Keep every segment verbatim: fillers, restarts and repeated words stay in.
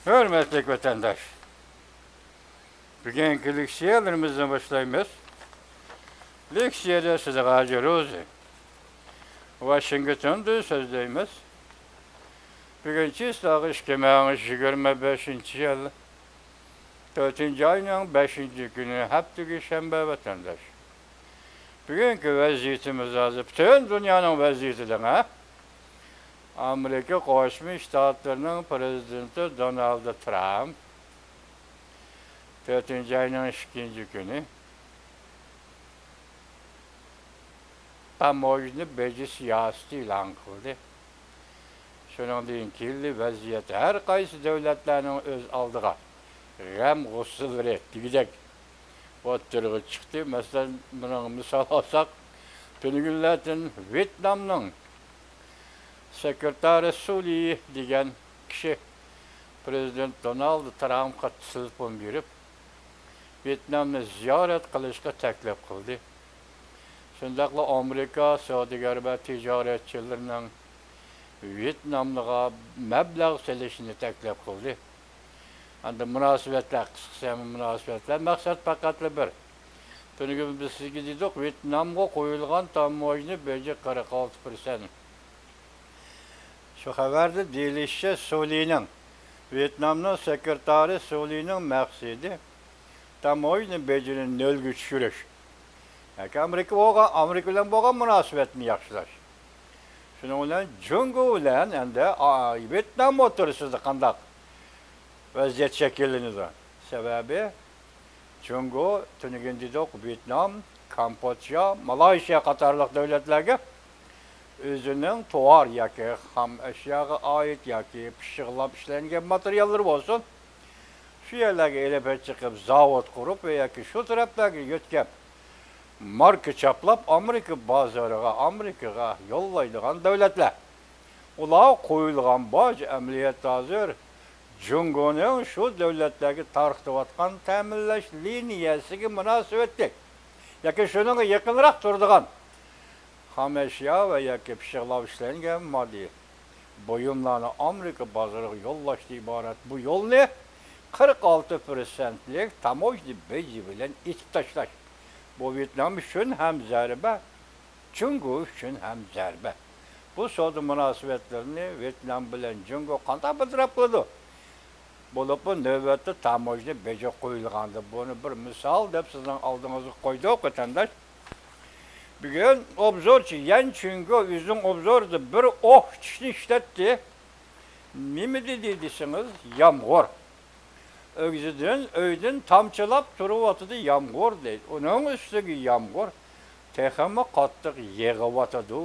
ھۆرمەتلىك ۋەتەنداش، بۈگۈنكى لېكسىيەلىرىمىزنى باشلايمىز. لېكسىيەدە سىزگە ھاجى روزى ۋاشىنگتوندىن سۆزلەيمىز. بۈگۈن چىسلاغ ئىككى مىڭ يىگىرمە بەشىنچى يىل، تۆتىنچى ئاينىڭ بەشىنچى كۈنى، ھەپتىكى شەنبە ۋەتەنداش. بۈگۈنكى ۋەزىيىتىمىز ھازىر پۈتۈن دۇنيانىڭ ۋەزىيىتى دەڭە. ئامېرىكا قوشما شتاتلىرىنىڭ پرېزىدېنتى دونالد ترامپ تۆتىنچى ئاينىڭ ئىككىنچى كۈنى تاموژنا بېجى سىياسىتى ئېلان قىلدى. شۇنىڭدىن كېيىنلا ۋەزىيەت ھەر قايسى دۆلەتلەرنىڭ ئۆز ئالدىغا غەم-غۇسسىلىرى دېگۈدەك ئوتتۇرىغا چىقتى. مەسىلەن، بۇنىڭغا مىسال ئالساق، تۈنۈگۈنلەردىن ۋيېتنامنىڭ سېكرېتارى سۇ لى دېگەن كىشى پرېزىدېنت دونالد ترامپقا تېلېفون بېرىپ، ۋيېتنامنى زىيارەت قىلىشقا تەكلىپ قىلدى. شۇنداقلا ئامېرىكا سودىگەر ۋە تىجارەتچىلىرىنىڭ ۋيېتناملىغا مەبلەغ سېلىشنى تەكلىپ قىلدى. ئەمدى مۇناسىۋەتلەر، قىسقىسى ھەممە مۇناسىۋەتلەر، مەقسەت پەقەتلا بىر. تۈنۈگۈن بىز سىزگە دېدۇق، ۋيېتنامغا قويۇلغان تاموژنا بېجى قىرىق ئالتە پىرسەنت. شۇ خەۋەردە دېيىلىشىچە، سۇ لىنىڭ، ۋيېتنامنىڭ سېكرېتارى سۇ لىنىڭ مەقسىتى تاموژنا بېجىنى نۆلگە چۈشۈرۈش ياكى ئامېرىكا بولغان، ئامېرىكا بىلەن بولغان مۇناسىۋەتنى ياخشىلاش. شۇنىڭ بىلەن جۇڭگو بىلەن ئەمدى، ئا، ۋيېتنام ئوتتۇرىسىدا قانداق ۋەزىيەت شەكىللىنىدۇ؟ سەۋەبى، جۇڭگو، تۈنۈگۈن دېدۇق، ۋيېتنام، كامبودژا، مالايشىيا قاتارلىق دۆلەتلەرگە ئۆزىنىڭ تاۋار ياكى خام ئەشياغا ئائىت ياكى پىششىقلاپ ئىشلەنگەن ماتېرىياللىرى بولسۇن، شۇ يەرلەرگە ئېلىپ چىقىپ، زاۋۇت قۇرۇپ ۋە ياكى شۇ تەرەپلەرگە يۆتكەپ، ماركا چاپلاپ، ئامېرىكا بازىرىغا، ئامېرىكىغا يوللايدىغان دۆلەتلەر. ئۇلارغا قويۇلغان باج ئەمەلىيەتتە ھازىر جۇڭگونىڭ شۇ دۆلەتلەرگە تارقىتىۋاتقان تەمىنلەش لىنىيەسىگە مۇناسىۋەتلىك ياكى شۇنىڭغا يېقىنراق تۇرىدىغان خام ئەشيا ۋە ياكى پىششىقلاپ ئىشلەنگەن ماددىي بۇيۇملارنى ئامېرىكا بازىرىغا يوللاشتىن ئىبارەت بۇ يولنى قىرىق ئالتە پىرسەنتلىك تاموژنا بېجى بىلەن ئېتىپ تاشلاش. بۇ ۋيېتنام ئۈچۈن ھەم زەربە، جۇڭگو ئۈچۈن ھەم زەربە. بۇ سودا مۇناسىۋەتلىرىنى ۋيېتنام بىلەن جۇڭگو قانداق بىر تەرەپ قىلىدۇ؟ بولۇپمۇ نۆۋەتتە تاموژنا بېجى قويۇلغاندا، بۇنى بىر مىسال دەپ سىزنىڭ ئالدىڭىزغا قويدۇق، ۋەتەنداش. بۈگۈن ئوبزورچى يەن چۈنگو ئۆزىنىڭ ئوبزورىدا بىر ئوھ چىشنى ئىشلەتتى. نېمە دېدى دېسىڭىز، يامغۇر. ئۆگزىدىن، ئۆيدىن تامچىلاپ تۇرۇۋاتىدۇ يامغۇر دەيدۇ. ئۇنىڭ ئۈستىگە يامغۇر تېخىمۇ قاتتىق يېغىۋاتىدۇ.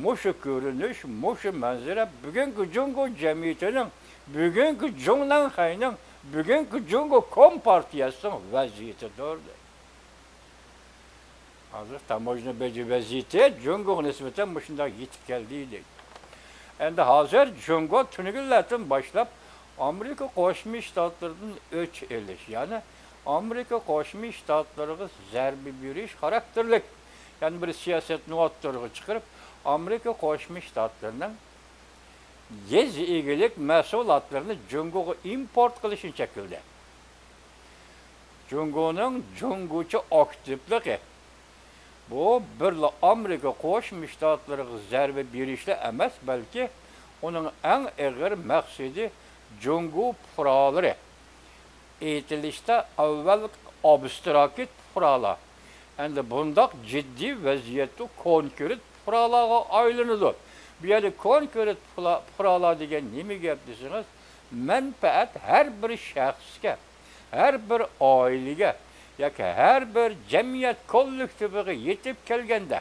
مۇشۇ كۆرۈنۈش، مۇشۇ مەنزىرە بۈگۈنكى جۇڭگو جەمئىيىتىنىڭ، بۈگۈنكى جۇڭلەنخەينىڭ، بۈگۈنكى جۇڭگو كومپارتىيەسىنىڭ ۋەزىيىتىدۇر دەيدۇ. ھازىر تاموژنا بېجى ۋەزىيىتى جۇڭگوغا نىسبەتەن مۇشۇنداق يېتىپ كەلدى دەيدۇ. ئەمدى ھازىر جۇڭگو تۈنۈگۈنلەردىن باشلاپ ئامېرىكا قوشما شتاتلىرىدىن ئۆچ ئېلىش، يەنى ئامېرىكا قوشما شتاتلىرىغا زەربە بېرىش خاراكتېرلىك يەنە بىر سىياسەتنى ئوتتۇرىغا چىقىرىپ، ئامېرىكا قوشما شتاتلىرىنىڭ يېزا ئىگىلىك مەھسۇلاتلىرىنى جۇڭگوغا ئىمپورت قىلىشنى چەكلىدى. جۇڭگونىڭ جۇڭگوچە ئاكتىپلىقى، بۇ بىرلا ئامېرىكا قوشما شتاتلىرىغا زەربە بېرىشلا ئەمەس، بەلكى ئۇنىڭ ئەڭ ئېغىر مەقسىتى جۇڭگو پۇقرالىرى. ئېيتىلىشتا ئەۋۋەل ئابستراكت پۇقرالار، ئەمدى بۇنداق جىددىي ۋەزىيەتتە كونكرېت پۇقرالارغا ئايلىنىدۇ. بۇ يەردە كونكرېت پۇقرا-، پۇقرالار دېگەن نېمە گەپ دېسىڭىز، مەنپەئەت ھەر بىر شەخسكە، ھەر بىر ئائىلىگە ياكى ھەر بىر جەمئىيەت كوللېكتىپىغا يېتىپ كەلگەندە،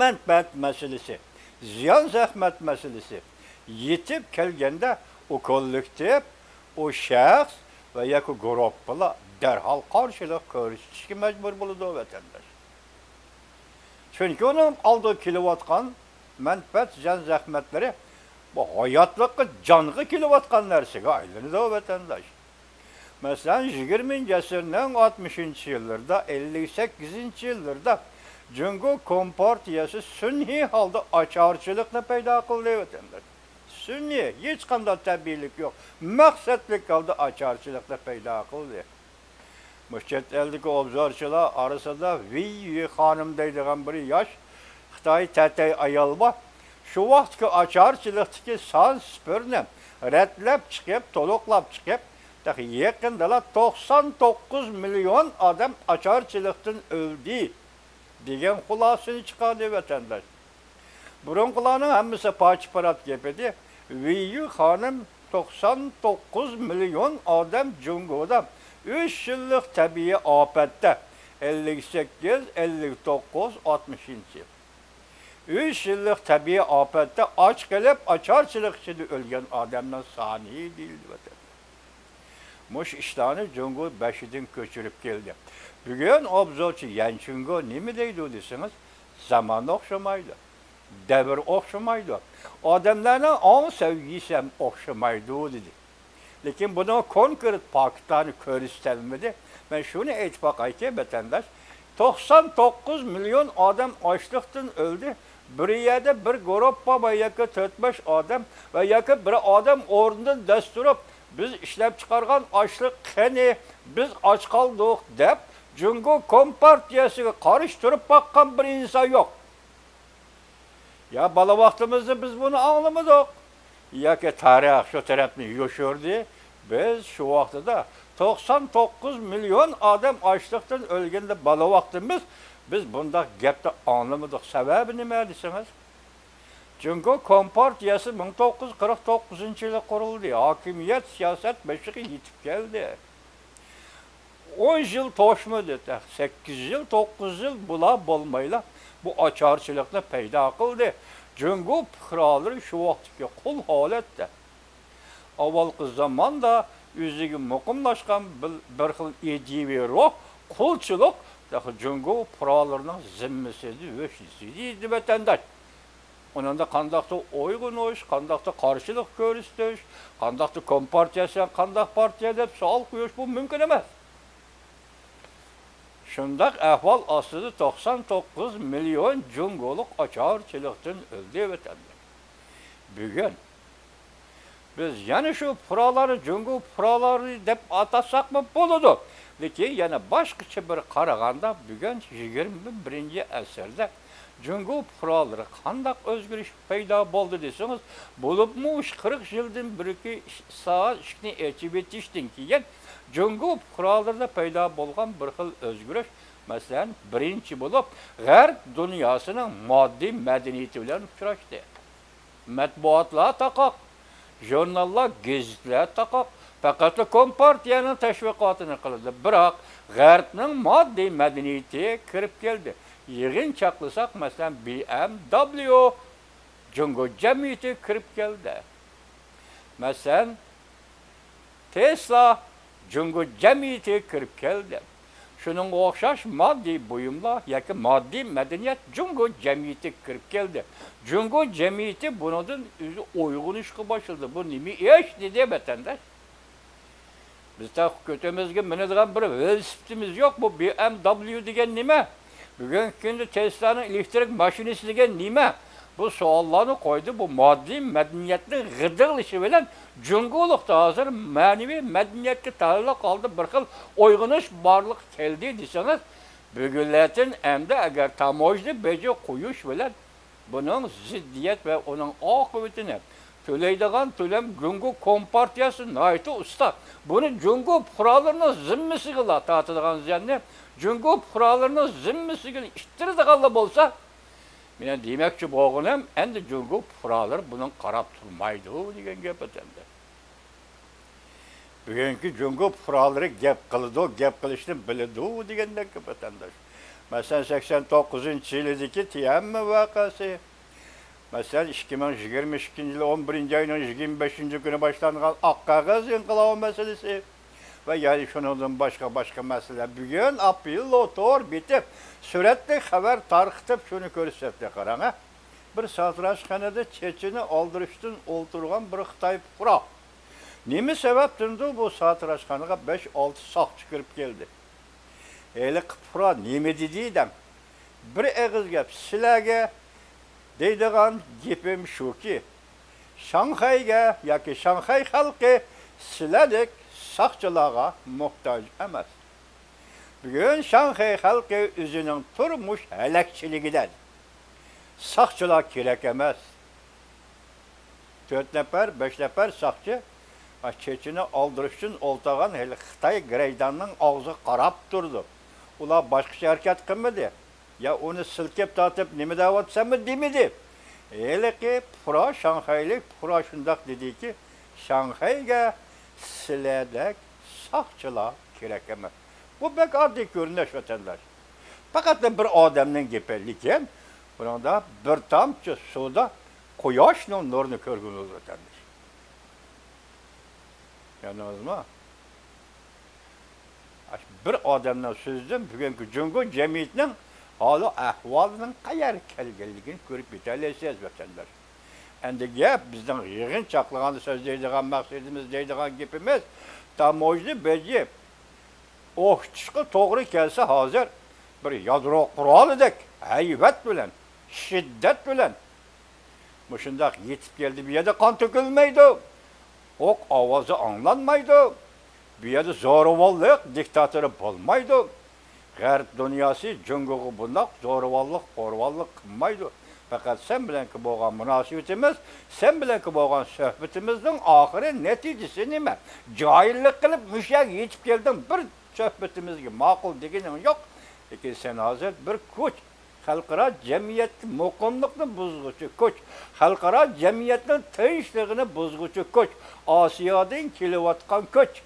مەنپەئەت مەسىلىسى، زىيان زەخمەت مەسىلىسى يېتىپ كەلگەندە، ئۇ كوللېكتىپ، ئۇ شەخس ۋە ياكى گۇرۇپپىلار دەرھال قارشىلىق كۆرسىتىشكە مەجبۇر بولىدۇ، ۋەتەنداش. چۈنكى ئۇنىڭ ئالدىغا كېلىۋاتقان مەنپەئەت، زىيان زەخمەتلىرى بۇ ھاياتلىققا، جانغا كېلىۋاتقان نەرسىگە ئايلىنىدۇ، ۋەتەنداش. مەسىلەن، يىگىرمىنچى ئەسىرنىڭ ئاتمىشىنچى يىللىرىدا، ئەللىك سەككىزىنچى يىللىرىدا جۇڭگو كومپارتىيەسى سۈنئىي ھالدا ئاچارچىلىقنى پەيدا قىلدى، ۋەتەنداش. سۈنئىي، ھېچقانداق تەبىئىيلىك يوق، مەقسەتلىك ھالدا ئاچارچىلىقنى پەيدا قىلدى. مۇشۇ چەت ئەلدىكى ئوبزورچىلار ئارىسىدا ۋېي يۈ خانىم دەيدىغان بىر ياش خىتاي تەتەي ئايال بار. شۇ ۋاقىتتىكى ئاچارچىلىقتىكى سان سىفىرنى رەتلەپ چىقىپ، تولۇقلاپ چىقىپ، تېخى يېقىندىلا توقسان توققۇز مىليون ئادەم ئاچارچىلىقتىن ئۆلدى دېگەن خۇلاسىنى چىقاردى، ۋەتەنداش. بۇرۇنقىلارنىڭ ھەممىسى پاچ-پارات گەپ ئىدى. ۋېي يۈ خانىم توقسان توققۇز مىليون ئادەم جۇڭگودا ئۈچ يىللىق تەبىئىي ئاپەتتە، ئەللىك سەككىز، ئەللىك توققۇز، ئاتمىشىنچى يىل. ئۈچ يىللىق تەبىئىي ئاپەتتە ئاچ قېلىپ، ئاچارچىلىق ئىچىدە ئۆلگەن ئادەمنىڭ سانى دېيىلدى، ۋەتەنداش. مۇشۇ ئىشلارنى جۇڭگو بېشىدىن كۆچۈرۈپ كەلدى. بۈگۈن ئوبزورچى يەن چۈنگو نېمە دەيدۇ دېسىڭىز، زامان ئوخشىمايدۇ، دەۋر ئوخشىمايدۇ، ئادەملەرنىڭ ئاڭ سەۋىيەسى ھەم ئوخشىمايدۇ دېدى. لېكىن بۇنىڭ كونكرېت پاكىتلارنى كۆرسىتەلمىدى. مەن شۇنى ئېيتىپ باقايكى، ۋەتەنداش، توقسان توققۇز مىليون ئادەم ئاچلىقتىن ئۆلدى. بىر يەردە بىر گۇرۇپپا ۋە ياكى تۆت-بەش ئادەم ۋە ياكى بىر ئادەم ئورنىدىن دەس تۇرۇپ، بىز ئىشلەپچىقارغان ئاشلىق قېنى، بىز ئاچ قالدۇق دەپ، جۇڭگو كومپارتىيەسىگە قارشى تۇرۇپ باققان بىر ئىنسان يوق. يا بالا ۋاقتىمىزدا بىز بۇنى ئاڭلىمىدۇق، ياكى تارىخ شۇ تەرەپنى يوشۇردى. بىز شۇ ۋاقتىدا توقسان توققۇز مىليون ئادەم ئاچلىقتىن ئۆلگەندە بالا ۋاقتىمىز، بىز بۇنداق گەپنى ئاڭلىمىدۇق. سەۋەبى نېمە دېسىڭىز، جۇڭگو كومپارتىيەسى مىڭ توققۇز يۈز قىرىق توققۇزىنچى يىلى قۇرۇلدى. ھاكىمىيەت، سىياسەت بېشىغا يېتىپ كەلدى. ئون يىل توشمىدى، سەككىز يىل، توققۇز يىل بۇلار بولمايلا بۇ ئاچارچىلىقنى پەيدا قىلدى. جۇڭگو پۇقرالىرى شۇ ۋاقىتتىكى قۇل ھالەتتە. ئاۋۋالقى زاماندا ئۆزىگە مۇقىملاشقان بىر، بىر خىل ئىدىيەۋى روھ، قۇلچىلىق تېخى جۇڭگو پۇقرالىرىنىڭ زىممىسىدە، ھۆسنىسىدە ئىدى، ۋەتەنداش. ئۇنىڭدا قانداقتۇر ئويغىنىش، قانداقتۇر قارشىلىق كۆرسىتىش، قانداقتۇر كومپارتىيە سەن قانداق پارتىيە دەپ سوئال قويۇش، بۇ مۇمكىن ئەمەس. شۇنداق ئەھۋال ئاستىدا توقسان توققۇز مىليون جۇڭگولۇق ئاچارچىلىقتىن ئۆلدى، ۋەتەنداش. بۈگۈن بىز يەنە شۇ پۇقرالارنى جۇڭگو پۇقرالىرى دەپ ئاتاساقمۇ بولىدۇ. لېكىن يەنە باشقىچە بىر قارىغاندا، بۈگۈن يىگىرمە بىرىنچى ئەسىردە جۇڭگو پۇقرالىرى قانداق ئۆزگىرىش پەيدا بولدى دېسىڭىز، بولۇپمۇ مۇشۇ قىرىق يىلدىن بېرىكى ئىش-، سائەت ئىشىكنى ئېچىۋېتىشتىن كېيىن جۇڭگو پۇقرالىرىدا پەيدا بولغان بىر خىل ئۆزگىرىش، مەسىلەن، بىرىنچى بولۇپ غەرب دۇنياسىنىڭ ماددىي مەدەنىيىتى بىلەن ئۇچراشتى. مەتبۇئاتلار تاقاق، ژۇرناللار، گېزىتلەر تاقاق، پەقەتلا كومپارتىيەنىڭ تەشۋىقاتىنى قىلىدۇ. بىراق غەربنىڭ ماددىي مەدەنىيىتى كىرىپ كەلدى. يىغىنچاقلىساق، مەسىلەن، بى ئەم دابليۇ جۇڭگو جەمئىيىتى كىرىپ كەلدى. مەسىلەن، تېسلا جۇڭگو جەمئىيىتىگە كىرىپ كەلدى. شۇنىڭغا ئوخشاش ماددىي بۇيۇملار ياكى ماددىي مەدەنىيەت جۇڭگو جەمئىيىتىگە كىرىپ كەلدى. جۇڭگو جەمئىيىتى بۇنىڭدىن ئۆزى ئويغىنىشقا باشلىدى. بۇ نېمە ئىش؟ دېدى ۋەتەنداش. بىز تېخى كۆتىمىزگە مىنىدىغان بىر ۋېلىسىپىتىمىز يوق. بۇ بى ئېم دابليۇ دېگەن نېمە؟ بۈگۈنكى كۈندە تېسلانىڭ ئېلېكتىرىك ماشىنىسى دېگەن نېمە؟ بۇ سوئاللارنى قويدى. بۇ ماددىي مەدەنىيەتنىڭ غىدىقلىشى بىلەن جۇڭگولۇقتا ھازىر مەنىۋى مەدەنىيەتكە تەئەللۇق ھالدا بىر خىل ئويغىنىش بارلىققا كەلدى دېسىڭىز، بۈگۈنلەردىن ئەمدى ئەگەر تاموژنا بېجى قويۇش بىلەن بۇنىڭ زىددىيەت ۋە ئۇنىڭ ئاقىۋىتىنى تۆلەيدىغان تۆلەم جۇڭگو كومپارتىيەسى ناھايىتى ئۇستا. بۇنى جۇڭگو پۇقرالىرىنىڭ زىممىسىگىلا تارتىدىغان زىياننى جۇڭگو پۇقرالىرىنىڭ زىممىسىگە ئىتتىرىدىغانلا بولسا، مېنىڭ دېمەكچى بولغىنىم، ئەمدى جۇڭگو پۇقرالىرى بۇنىڭغا قاراپ تۇرمايدۇ دېگەن گەپ ئەمدى. بۈگۈنكى جۇڭگو پۇقرالىرى گەپ قىلىدۇ، گەپ قىلىشنى بىلىدۇ دېگەندەك گەپ، ۋەتەنداش. مەسىلەن، سەكسەن توققۇزىنچى يىلىدىكى تيەنئەنمېن ۋەقەسى، مەسىلەن، ئىككى مىڭ يىگىرمە ئىككىنچى يىل ئون بىرىنچى ئاينىڭ يىگىرمە بەشىنچى كۈنى باشلانغان ئاق قەغەز ئىنقىلابى مەسىلىسى ۋە يەنە شۇنىڭدىن باشقا، باشقا مەسىلىلەر. بۈگۈن ئاپرېل لوتور بېتىپ، سۈرەتلىك خەۋەر تارقىتىپ، شۇنى كۆرسەتتى، قاراڭ، ھە. بىر ساتىراشخانىدا چېچىنى ئالدۇرۇشتىن ئولتۇرغان بىر خىتاي پۇقرا. نېمە سەۋەبتىندۇر بۇ ساتىراشخانىغا بەش-ئالتە ساقچى كىرىپ كەلدى. ھېلىقى پۇقرا نېمە دېدى دەڭ؟ بىر ئېغىز گەپ، سىلەرگە دەيدىغان گېپىم شۇكى، شاڭخەيگە ياكى شاڭخەي خەلقى سىلەردەك ساقچىلارغا موھتاج ئەمەس. بۈگۈن شاڭخەي خەلقى ئۆزىنىڭ تۇرمۇش ھەلەكچىلىكىدە. ساقچىلار كېرەك ئەمەس. تۆت نەپەر، بەش نەپەر ساقچى، ئا، چېچىنى ئالدۇرۇش ئۈچۈن ئولتۇرغان ھېلىقى خىتاي گىرەيداننىڭ ئاغزىغا قاراپ تۇرىدۇ. ئۇلار باشقىچە ھەرىكەت قىلمىدى. يا ئۇنى سىلكىپ تارتىپ، نېمە دەۋاتىسەنمۇ دېمىدى. ھېلىقى پۇرا شاڭخەيلىك پۇرا شۇنداق دېدىكى، شاڭخەيگە سىلەردەك ساقچىلار كېرەك ئەمەس. بۇ بەك ئاددىي كۆرۈنۈش، ۋەتەنداش. پەقەتلا بىر ئادەمنىڭ گېپى، لېكىن بۇنىڭدا بىر تامچە سۇدا قۇياشنىڭ نۇرىنى كۆرگىلى بولىدۇ، ۋەتەنداش. چۈشەندىڭىزمۇ؟ ئاشۇ بىر ئادەمنىڭ سۆزىدىن بۈگۈنكى جۇڭگو جەمئىيىتىنىڭ ھالى ئەھۋالىنىڭ قەيەرگە كەلگەنلىكىنى كۆرۈپ يېتەلەيسىز، ۋەتەنداش. ئەمدى گەپ بىزنىڭ يىغىن چاقلىغاندا سۆزلەيدىغان مەقسىتىمىز، دەيدىغان گېپىمىز، تاموژنا بېجى ئوخشىتىشقا توغرا كەلسە، ھازىر بىر يادرو قورالىدەك ھەيۋەت بىلەن، شىددەت بىلەن مۇشۇنداق يېتىپ كەلدى. بۇ يەردە قان تۆكۈلمەيدۇ، ئوق ئاۋازى ئاڭلانمايدۇ، بۇ يەردە زورىۋاللىق دىكتاتورى بولمايدۇ. غەرب دۇنياسى جۇڭگوغا بۇنداق زورىۋاللىق، قوراللىق قىلمايدۇ. پەقەت سەن بىلەنكى بولغان مۇناسىۋىتىمىز، سەن بىلەنكى بولغان سۆھبىتىمىزنىڭ ئاخىرى، نەتىجىسى نېمە؟ جاھىللىق قىلىپ مۇشۇ يەرگە يېتىپ كەلدىڭ، بىر سۆھبىتىمىزگە ماقۇل دېگىنىڭ يوق. لېكىن سەن ھازىر بىر كۈچ، خەلقئارا جەمئىيەتتە مۇقىملىقنى بۇزغۇچى كۈچ، خەلقئارا جەمئىيەتنىڭ تىنچلىقىنى بۇزغۇچى كۈچ، ئاسىيادىن كېلىۋاتقان كۈچ.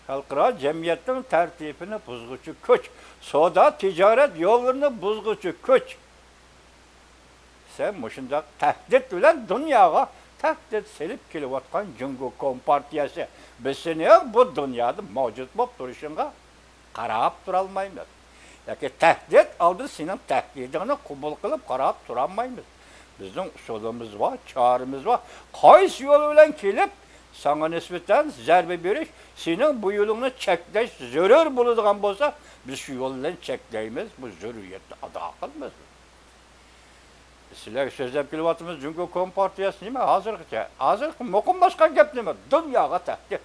خەلقئارا جەمئىيەتنىڭ تەرتىپىنى بۇزغۇچى كۈچ، سودا تىجارەت يوللىرىنى بۇزغۇچى كۈچ. سەن مۇشۇنداق تەھدىت بىلەن دۇنياغا تەھدىت سېلىپ كېلىۋاتقان جۇڭگو كومپارتىيەسى، بىز سېنىڭ بۇ دۇنيادا مەۋجۇت بولۇپ تۇرۇشۇڭغا قاراپ تۇرالمايمىز. ياكى تەھدىت ئالدىدا سېنىڭ تەھدىتىڭنى قوبۇل قىلىپ قاراپ تۇرالمايمىز. بىزنىڭ ئۇسۇلىمىز بار، چارىمىز بار. قايسى يول بىلەن كېلىپ، ساڭا نىسبەتەن زەربە بېرىش، سېنىڭ بۇ يولۇڭنى چەكلەش زۆرۈر بولىدىغان بولسا، بىز شۇ يول بىلەن چەكلەيمىز، بۇ زۆرۈرىيەتنى ئادا قىلىمىز. سىلەرگە سۆزلەپ كېلىۋاتىمىز، جۇڭگو كومپارتىيەسى نېمە ھازىرغىچە؟ ھازىرقى مۇقىملاشقان گەپ نېمە؟ دۇنياغا تەھدىت.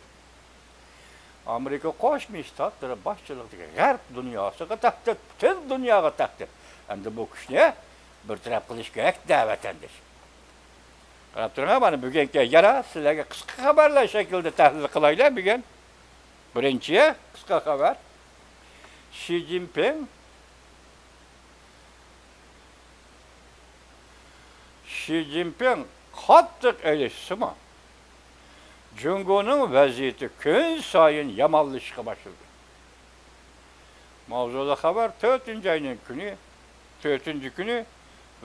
ئامېرىكا قوشما شتاتلىرى باشچىلىقىدىكى غەرب دۇنياسىغا تەھدىت، پۈتۈن دۇنياغا تەھدىت. ئەمدى بۇ كۈچنى بىر تەرەپ قىلىش كېرەك-دە، ۋەتەنداش. قاراپ تۇرۇڭ، مانا بۈگۈنكى يەنە سىلەرگە قىسقا خەۋەرلەر شەكلىدە تەھلىل قىلايلى بۈگۈن. بىرىنچى قىسقا خەۋەر. شى جىنپىڭ شى جىنپىڭ قاتتىق ئېلىشسىمۇ، جۇڭگونىڭ ۋەزىيىتى كۈنسايىن يامانلىشىشقا باشلىدى. ماۋزۇلۇق خەۋەر تۆتىنچى ئاينىڭ كۈنى، تۆتىنچى كۈنى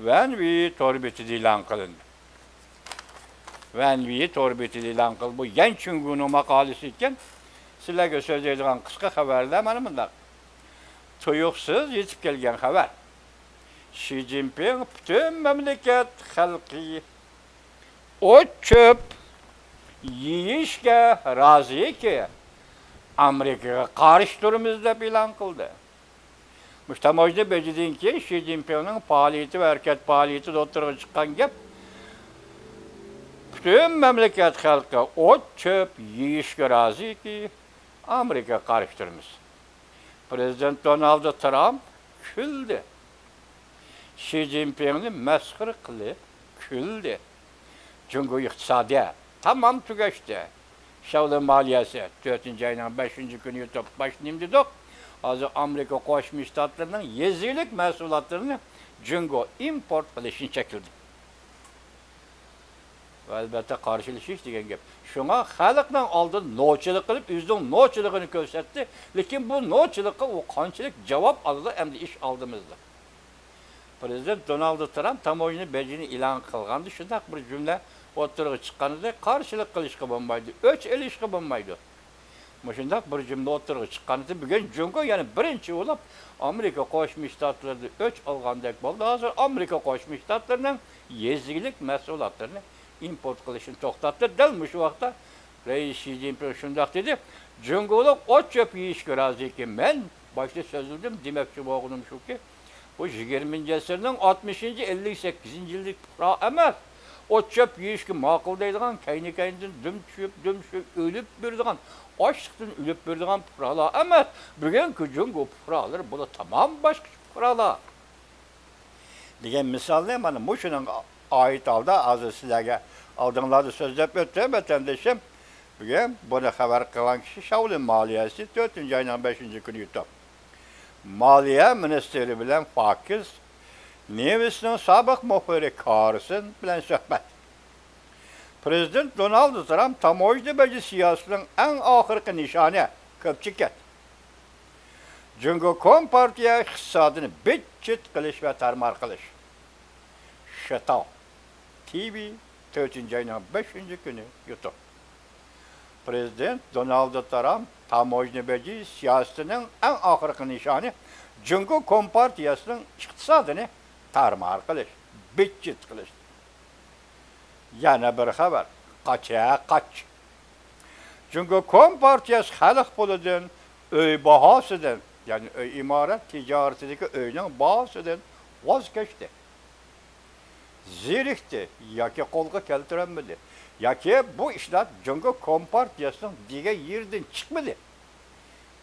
ۋەنۋېي تور بېتىدە ئېلان قىلىندى. ۋەنۋېي تور بېتىدە ئېلان قىلدى. بۇ يەن چۈنگۇنىڭ ماقالىسى ئىكەن. سىلەرگە سۆزلەيدىغان قىسقا خەۋەرلەر مانا مۇنداق. تۇيۇقسىز يېتىپ كەلگەن خەۋەر. شى جىنپىڭ پۈتۈن مەملىكەت خەلقى ئوت-چۆپ يېيىشكە رازىكى، ئامېرىكىغا قارشى تۇرىمىز دەپ ئېلان قىلدى. مۇشۇ تاموژنا بېجىدىن كېيىن شى جىنپىڭنىڭ پائالىيىتى ۋە ھەرىكەت پائالىيىتىدە ئوتتۇرىغا چىققان گەپ، پۈتۈن مەملىكەت خەلقى ئوت-چۆپ يېيىشكە رازىكى، ئامېرىكىغا قارشى تۇرىمىز. پرېزىدېنت دونالد ترامپ كۈلدى. شى جىنپىڭنى مەسخىرە قىلىپ كۈلدى. جۇڭگو ئىقتىسادى تامام تۈگەشتى. شياۋلىن مالىيەسى تۆتىنچى ئاينىڭ بەشىنچى كۈنى يۇتۇپ باشلىنىمىز دېدۇق. ھازىر ئامېرىكا قوشما شتاتلىرىنىڭ يېزا ئىگىلىك مەھسۇلاتلىرىنى جۇڭگو ئىمپورت قىلىشنى چەكلىدى. ۋە ئەلۋەتتە قارشىلىشىش دېگەن گەپ. شۇڭا خەلقنىڭ ئالدىدا نوچىلىق قىلىپ، ئۆزىنىڭ نوچىلىقىنى كۆرسەتتى. لېكىن بۇ نوچىلىققا ئۇ قانچىلىك جاۋاب ئالىدۇ، ئەمدى ئىش ئالدىمىزدا. پرېزىدېنت دونالد ترامپ تاموژنا بېجىنى ئېلان قىلغاندا شۇنداق بىر جۈملە ئوتتۇرىغا چىققان ئىدى، قارشىلىق قىلىشقا بولمايدۇ، ئۆچ ئېلىشقا بولمايدۇ. مۇشۇنداق بىر جۈملە ئوتتۇرىغا چىققان ئىدى. بۈگۈن جۇڭگو يەنە بىرىنچى بولۇپ ئامېرىكا قوشما شتاتلىرىدا ئۆچ ئالغاندەك بولدى. ھازىر ئامېرىكا قوشما شتاتلىرىنىڭ يېزا ئىگىلىك مەھسۇلاتلىرىنى ئىمپورت قىلىشنى توختاتتى. دەل مۇشۇ ۋاقىتتا رەئىس شى جىنپىڭ شۇنداق دېدى، جۇڭگولۇق ئوت-چۆپ يېيىشكە رازىكەن. مەن باشتا سۆزلىدىم، دېمەكچى بولغىنىم شۇكى، بۇ يىگىرمىنچى ئەسىرنىڭ ئاتمىشىنچى، ئەللىك سەككىزىنچى يىلدىكى پۇقرا ئەمەس. ئوت-چۆپ يېيىشكە ماقۇل دەيدىغان، كەينى-كەينىدىن دۈم چۈشۈپ، دۈم چۈشۈپ ئۆلۈپ بېرىدىغان، ئاچلىقتىن ئۆلۈپ بېرىدىغان پۇقرالار ئەمەس. بۈگۈنكى جۇڭگو پۇقرالىرى بۇلار تامام باشقىچە پۇقرالار. دېگەن مىسالنى مانا مۇشۇنىڭغا ئائىت ھالدا ھازىر سىلەرگە ئالدىڭلاردا سۆزلەپ ئۆتتۈم، ۋەتەندىشىم. بۈگۈن بۇنى خەۋەر قىلغان كىشى شاۋلىن مالىيەسى، تۆتىنچى ئاينىڭ بەشىنچى كۈنى يۇتۇپ. مالىيە مىنىستىرى بىلەن فاكس نېۋىسنىڭ سابىق مۇخبىرى كارسن بىلەن سۆھبەت. پرېزىدېنت دونالد ترامپ تاموژنا بېجى سىياسىتىنىڭ ئەڭ ئاخىرقى نىشانى كۆپچىكەت. جۇڭگو كومپارتىيە ئىقتىسادىنى بىت-چىت قىلىش ۋە تارمار قىلىش. شىتاۋ تىۋى، تۆتىنچى ئاينىڭ بەشىنچى كۈنى يۇتۇپ. پرېزىدېنت دونالد ترامپ تاموژنا بېجى سىياسىتىنىڭ ئەڭ ئاخىرقى نىشانى جۇڭگو كومپارتىيەسىنىڭ ئىقتىسادىنى تارمار قىلىش، بىت-چىت قىلىش. يەنە بىر خەۋەر، قاچە قاچ. جۇڭگو كومپارتىيەسى خەلق پۇلىدىن، ئۆي باھاسىدىن، يەنى ئۆي ئىمارەت تىجارىتىدىكى ئۆينىڭ باھاسىدىن ۋاز كەچتى. زېرىكتى ياكى قولغا كەلتۈرەلمىدى، ياكى بۇ ئىشلار جۇڭگو كومپارتىيەسىنىڭ دېگەن يېرىدىن چىقمىدى.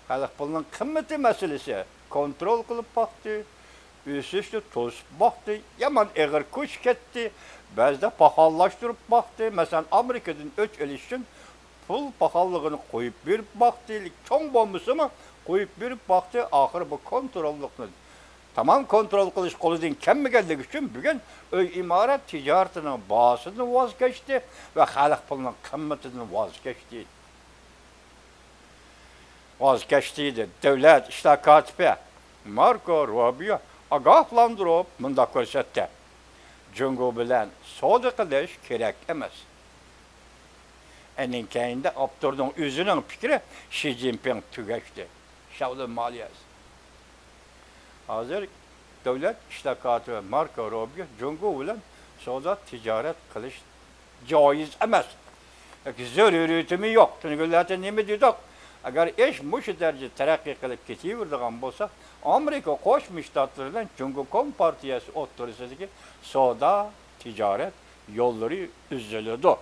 خەلق پۇلىنىڭ قىممىتى مەسىلىسى كونترول قىلىپ باقتى، ئۆسۈشنى توسۇپ باقتى، يامان ئېغىر كۈچ كەتتى، بەزىدە پاخاللاشتۇرۇپ باقتى. مەسىلەن، ئامېرىكىدىن ئۆچ ئېلىش ئۈچۈن پۇل پاخاللىقىنى قويۇپ بېرىپ باقتى، چوڭ بولمىسىمۇ قويۇپ بېرىپ باقتى. ئاخىرى بۇ كونتروللۇقنى تامام كونترول قىلىش قولىدىن كەلمىگەنلىكى ئۈچۈن بۈگۈن ئۆي ئىمارەت تىجارىتىنىڭ باھاسىدىن ۋاز كەچتى ۋە خەلق پۇلىنىڭ قىممىتىدىن ۋاز كەچتى. ۋاز كەچتى دېدى. دۆلەت ئىشلار كاتىپى ماركو روبىيو ئاگاھلاندۇرۇپ مۇنداق كۆرسەتتى: جۇڭگو بىلەن سودا قىلىش كېرەك ئەمەس. ئەنىڭ كەينىدە ئاپتورنىڭ ئۆزىنىڭ پىكرى، شى جىنپىڭ تۈگەشتى. شاۋلىن مالىيەسى. ھازىر دۆلەت ئىشلار كاتىپى ماركو روبىيو جۇڭگو بىلەن سودا تىجارەت قىلىش جايىز ئەمەس ياكى زۆرۈرىيىتىمۇ يوق. تۈنۈگۈنلەردە نېمە دېدۇق؟ ئەگەر ئىش مۇشۇ دەرىجىدە تەرەققىي قىلىپ كېتىۋېرىدىغان بولسا، ئامېرىكا قوشما شتاتلىرى بىلەن جۇڭگو كومپارتىيەسى ئوتتۇرىسىدىكى سودا تىجارەت يوللىرى ئۈزۈلىدۇ.